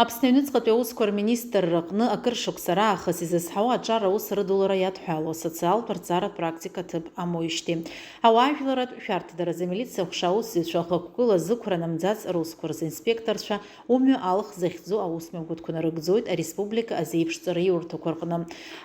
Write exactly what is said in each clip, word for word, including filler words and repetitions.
Аԥсны аҩныҵҟатәи аусқәа рминистрра аҟны акыр шықәса раахыс изызҳауа аҿар аус рыдулара иадҳәалоу асоциалтә рҵаратә практика ҭыԥ амоуижьҭеи. Ауаажәларратә шәарҭадаразы амилициа аҟәша аусзуҩцәа ахықәкыла зықәра намӡац русқәа рзы инспекторцәа умҩа алх захьӡу аусмҩаԥгатәқәа нарыгӡоит ареспублика азеиԥшҵара иурҭақәа рҟны.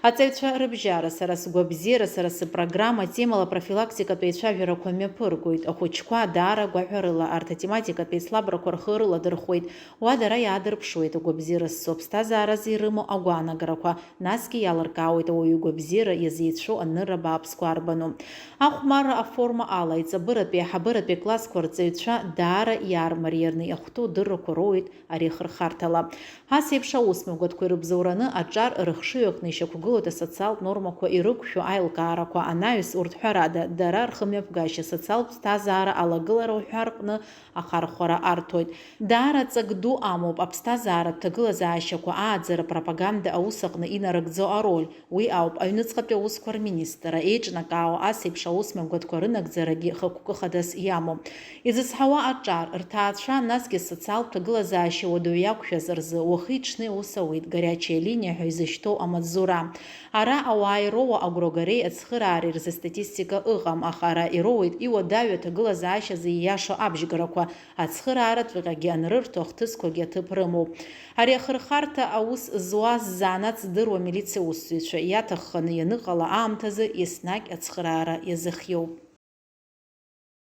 Аҵаҩцәа рыбжьара, сара сгәабзиара, сара сыпрограмма темала профилактикатә еицәажәарақәа мҩаԥыргоит. Ахәыҷқәа даара гәаҳәарыла арҭ атематикатә еицлабрақәа рхы рыладырхәуеит. Уа дара иаадырԥшуеит агәабзиара зцу аԥсҭазааразы ирымоу агәаанагарақәа, насгьы иалыркаауеит ауаҩы игәабзиара иазеицәоу анырра бааԥсқәа арбану. Ахәмарра аформа ала, иҵабыратәи аҳабыратәи аклассқәа рҵаҩцәа даара иаармарианы иахәҭоу дыррақәа роуеит ари ахырхарҭала. Ас еиԥш аусмҩаԥгатәқәа ирыбзоураны аҿар рыхшыҩ аҟны ишьақәгылоуп асоциалтә нормақәа ирықәшәо аилкаарақәа, анаҩс урҭ, ҳәарада, дара рхымҩаԥгашьа, асоциалтә ԥсҭазаара алагылара уҳәа рҟны ахархәара арҭоит. Даара ҵак ду амоуп аԥсҭазааратә ҭагылазаашьақәа ааӡара, пропаганда аус аҟны инарыгӡо ароль. Уи ауп аҩныҵҟатәи аусқәа рминистрра еиҿнакаауа ас еиԥш аусмҩаԥгатәқәа рынагӡарагьы хықәкы хадас иамоу. Изызҳауа аҿар, рҭаацәа, насгьы асоциалтә ҭагылазаашьа уадаҩ иақәшәаз рзы уахи-ҽни аус ауеит горячая линия ҳәа изышьҭоу амаҵзура. Ара ауаа ироуа агәрагареи ацхыраареи рзы статистика ыҟам, аха ара ироуеит иуадаҩу аҭагылазаашьазы ииашоу абжьгарақәа, ацхырааратә ҟьаҟьагьы анрырҭо ахҭысқәагьы аҭыԥ рымоуп. Ари ахырхарҭа аус зуаз заанаҵ здыруа амилициа усзуҩцәа иаҭахханы ианыҟала аамҭазы еснагь ацхыраара иазыхиоуп.